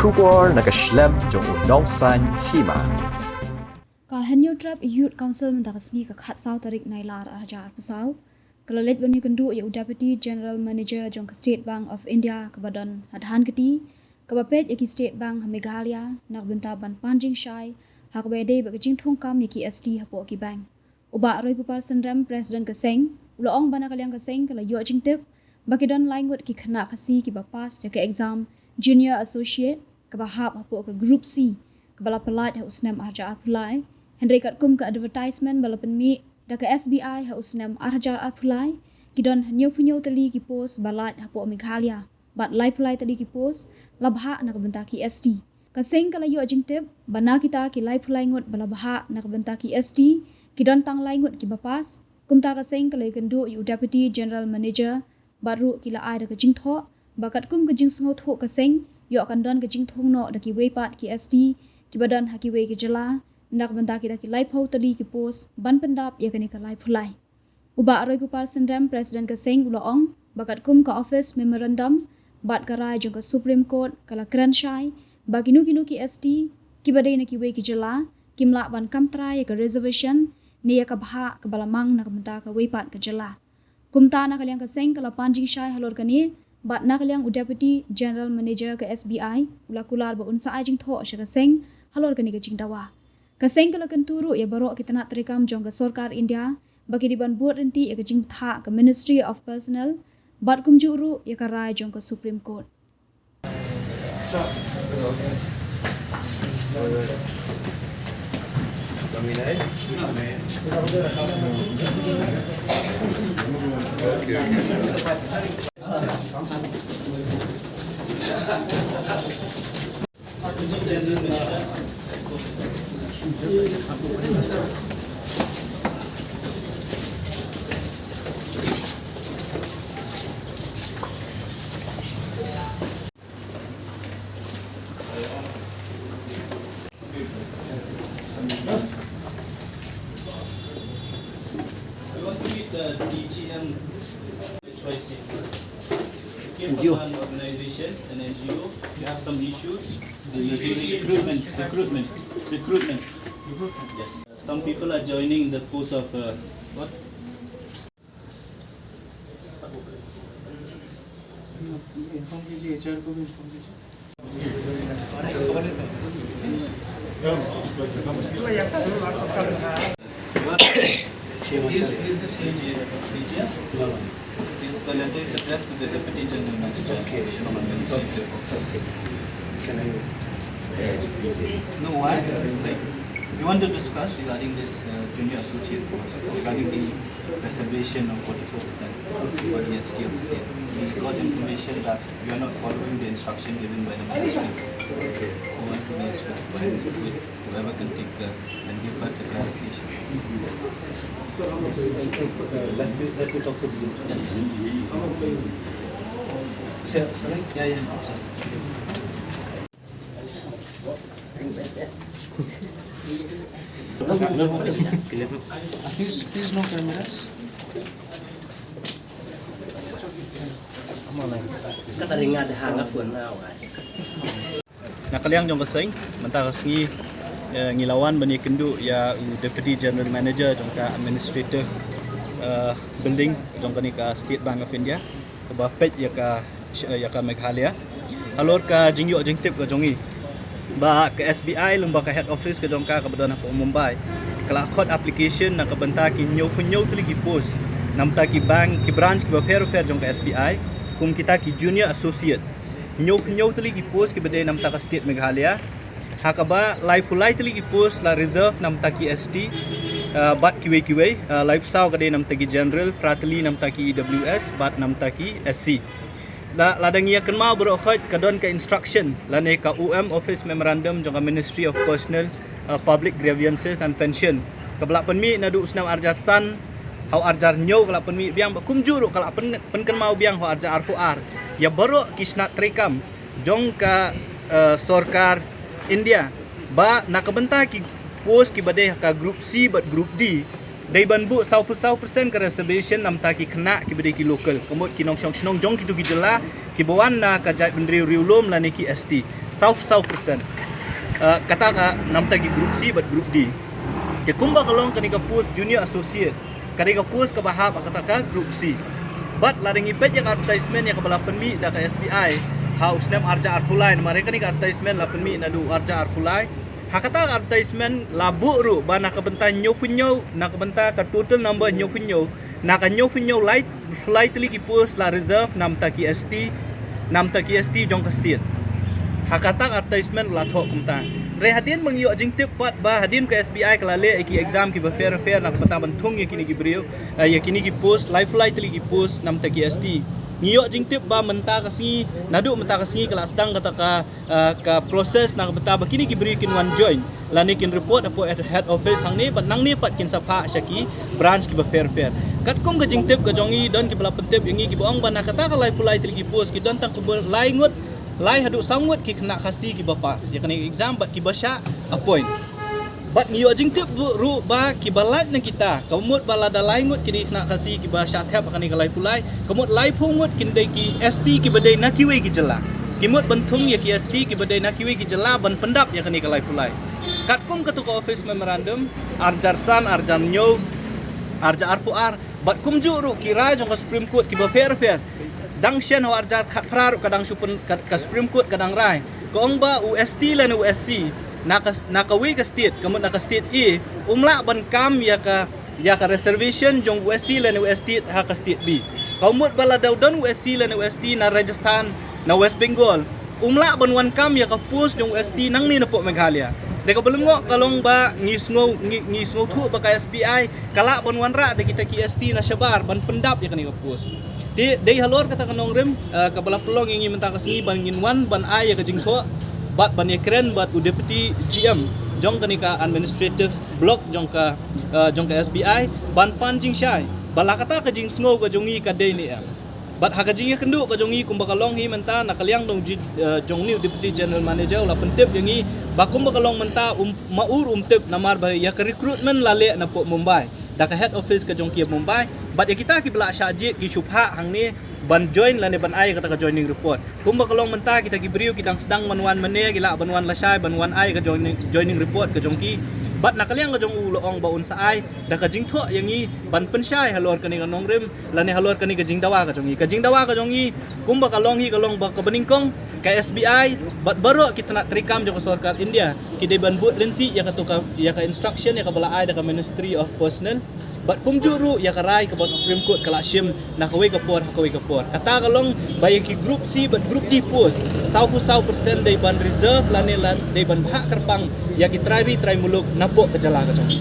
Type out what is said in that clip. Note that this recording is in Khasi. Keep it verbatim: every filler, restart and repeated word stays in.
Khubor na ka shlem jong u Nongsaiñ Hima. Ka Hynñiewtrep Youth Council mynta ka sngi ka khatsaw tarik Nailar arhajar arphew saw ka la leit ban ïakynduh ïa u Deputy General Manager jong ka State Bank of India kaba don ha Dhankheti, kaba peit ïa ki State Bank ha Meghalaya na ka bynta ban pan jingshai ha kaba ïadei bad ka jingthung kam ïa ki S T hapoh ki bank. U Bah Roykuper Synrem, President ka seng, u la ong ba na ka liang ka seng ka la ïoh jingtip ba ki don lai ngut ki khynnah Khasi kiba pass ïa ka exam Junior Associate kaba hap hapoh ka Group C kaba la pyllait ha u snem arhajar arphew lai. Hynrei katkum ka advertisement ba la pynmih da ka S B I ha u snem arhajar arphew lai, ki don hynñiewphew hynñiew tylli ki post ba lait hapoh Meghalaya bad laiphew lai tylli ki post la bhah na ka bynta ki S T. Ka seng ka la ïoh jingtip ba na kita ki laiphew lai ngut ba la bhah na ka bynta ki S T, ki don tang lai ngut kiba pass. Kumta ka seng ka la ïakynduh ïa u Deputy General Manager bad ruh ki la ai da ka jingthoh ba katkum ka jingsngewthuh ka seng, ïoh kan don ka jingthung noh da kiwei pat ki S T kiba don ha kiwei ki jylla na ka bynta kita ki laiphew tylli ki post ban pyndap ïa kane ka laiphew lai. U Bah Roykuper Synrem, President ka seng, u la ong ba katkum ka office memorandum bad ka rai jong ka Supreme Court ka la kren shai ba kino kino ki S T kiba dei na kiwei ki jylla kim lah ban kam trai ïa ka reservation ne ïa ka bhah kaba la mang na ka bynta kawei pat ka jylla. Kumta na ka liang ka seng ka la pan jingshai halor kane, bad na ka liang u Deputy General Manager ka S B I u la kular ba un sa ai jingthoh sha ka seng halor kane ka jingdawa. Ka seng ka la kyntu ruh ïa baroh ki tnat treikam jong ka sorkar India ba ki dei ban bud ryntih ïa ka jingbthah ka Ministry of Personnel bad kumjuh ruh ïa ka rai jong ka Supreme Court. I want to meet the D G M. H Y C. Came from an organization, an N G O, some issues. Recruitment, recruitment, recruitment. Yes. Some people are joining the post of, uh, what? इन्फॉर्म कीजिए, एचआर को भी इन्फॉर्म कीजिए। Is, is this K G, K G? No, no. This, the letter is addressed to the Deputy General Manager. Okay. Shillong Administrative Office. Can I? No, why? Like, we want to discuss regarding this, uh, junior associate course, regarding the reservation of forty-four percent for the S T of state. We got information that you are not following the instruction given by the ministry. Okay. So we want to be as transparent with whoever can take the, and give us the clarification. Let me, let me talk to the. Yes. Sir, sir, yeah, yeah. Please, please, no cameras. Kata ringa de hanga phone na wa. Na ka liang jong ka seng, mynta ka sngi, eh, ngi la wan ban ïakynduh ïa u Deputy General Manager jong ka administrative, eh, building jong kane ka State Bank of India, kaba peit ïa ka, ïa ka Meghalaya. Halor ka jingïoh jingtip ka jong ngi ba ka S B I lyngba ka head office ka jong ka kaba don hapoh Mumbai, ka la khot application na ka bynta ki hynñiewphew hynñiew tylli ki post na bynta ki bank, ki branch kiba pher pher jong ka S B I, kum kita ki junior associate. Hynñiewphew hynñiew tylli ki post kiba dei na bynta ka state Meghalaya. Ha kaba laiphew lai tylli ki post la reserve na bynta ki S T, ah, bad kiwei kiwei, ah, laiphew saw ka dei na bynta ki general, phra tylli na bynta ki E W S, bad na bynta ki S C. La, lada ngi ïa kynmaw baroh khoit ka don ka instruction lane ka U M Office Memorandum jong ka Ministry of Personnel, uh, Public Grievances and Pension, kaba la pynmih naduh u snem arhajar san ha u arhajar hynñiew, ka la pynmih biang, bad kumjuh ruh ka la pyn-, pynkynmaw biang ha u arhajar arphew ar ïa baroh ki tnat treikam jong ka, uh, sorkar India, ba na ka bynta ki post kiba dei ha ka Group C bad Group D, Dei ban buh saw phew saw percent ka reservation namta ki khynnah kiba dei ki local, ka mut ki nongshong shnong jong kito ki jylla kiba wan na ka jaitbynriew riewlum lane ki S T. Saw phew saw percent. Uh, kata ka namta ki group C bad group D. Te kumba ka long kane ka post junior associate, ka dei ka post kaba hap ha kata ka group C. Bad lada ngi peit ïa ka advertisement ïa kaba la pynmih da ka S B I ha u snem arhajar arphew lai, namar ïa kane ka advertisement la pynmih naduh arhajar arphew lai. Ha kata ka advertisement la buh ruh ba na ka bynta hynñiew phew hynñiew, na ka bynta ka total number hynñiew phew hynñiew, na ka hynñiew phew hynñiew, lai, lai tylli ki post la reserve namta ki S T, namta ki S T jong ka state. Ha kata ka advertisement la thoh kumta. Hynrei hadien ba ngi ïoh jingtip pat ba hadien ka S B I ka la leh ïa ki exam kiba pher pher na ka bynta ban thung ïa kine ki briew, eh, ïa kine ki post, lai phew lai tylli ki post namta ki S T, ngi ïoh jingtip ba mynta ka sngi, naduh mynta ka sngi ka la sdang kata ka, uh, ka process na ka bynta ba kine ki briew kin wan join lane kin report hapoh head, head office hangne, bad nangne pat kin sa phah sha ki branch kiba pher pher. Katkum ka jingtip ka jong ngi, don kiba la pyntip ïa ngi kiba ong ba na kata ka lai phew lai tylli ki post ki don tang kumba lai ngut, lai haduh saw ngut ki khynnah Khasi kiba pass ïa kane ka exam bad kiba shah appoint. Bad ngi ïoh jingtip ruh, ruh ba kiba lait na kita, ka mut ba lada lai ngut ki dei khynnah Khasi kiba shah thep ha kane ka lai phew lai, ka mut lai phew ngut kin dei ki S T kiba dei na kiwei ki jylla. Ki mut ban thung ïa ki S T kiba dei na kiwei ki jylla ban pyndap ïa kane ka lai phew lai. Katkum katu ka office memorandum, arhajar san, arhajar hynñiew, arhajar arphew ar, bad kumjuh ruh ki rai jong ka Supreme Court kiba pher pher. Dang shen ha u arhajar khatphra ruh ka dang shu pyn-, ka, ka Supreme Court ka dang rai, ka ong ba u S T lane u S C na ka, na kawei ka state, ka mut na ka state A, um lah ban kam ïa ka, ïa ka reservation jong u S C lane u S T ha ka state B. Ka mut ba lada u don u S C lane u S T na Rajasthan, na West Bengal, um lah ban wan kam ïa ka post jong u S T nangne napoh Meghalaya. Te kaba lyngngoh ka long ba ngi sngew, ngi, ngi sngewthuh ba ka S B I ka lah ban wanrah da kita ki S T na shabar ban pyndap ïa kane ka post. Te dei halor kata ka nongrim, eh, kaba la pynlong ïa ngi mynta ka sngi ban ngin wan ban ai ïa ka jingthoh bad ban ïakren bad u Deputy G M jong kane ka administrative block jong ka, eh, jong ka S B I, ban pan jingshai ba la kata ka jingsngew ka jong ngi ka dei ne em. Bad ha ka jingïakynduh ka jong ngi kumba ka long hi mynta, na ka liang dong ji-, eh, jong une u Deputy General Manager u la pyntip ïa ngi ba kumba ka long mynta um, ma ur um tip namar ba ïa ka recruitment la leh napoh Mumbai da ka head office ka jong ki Mumbai. Bad ïa kita kiba la shah jied ki shu phah hangne ban join lane ban ai kata ka joining report. Kumba ka long mynta kita ki briew ki dang sdang ban wan mynne, ki lah ban wan lashai ban wan ai ka joining, joining report ka jong ki. Bad na ka liang ka jong u la ong ba un sa ai da ka jingthoh ïa ngi ban pynshai halor kane ka nongrim lane halor kane ka jingdawa ka jong ngi. Ka jingdawa ka jong ngi kumba ka long hi ka long ba kaba nyngkong, ka S B I bad baroh ki tnat treikam jong ka sorkar India ki dei ban bud lynti ïa katu ka, ïa ka instruction ïa kaba la ai da ka Ministry of Personnel. Bad kumjuh ruh ïa ka rai kaba Supreme Court ka la shim na kawei ka por ha kawei ka por. Kata ka long ba ïa ki group C bad group D post, saw phew saw percent dei ban reserve lane la dei ban bhah kyrpang ïa ki trai ri trai muluk napoh ka jylla ka jong ngi.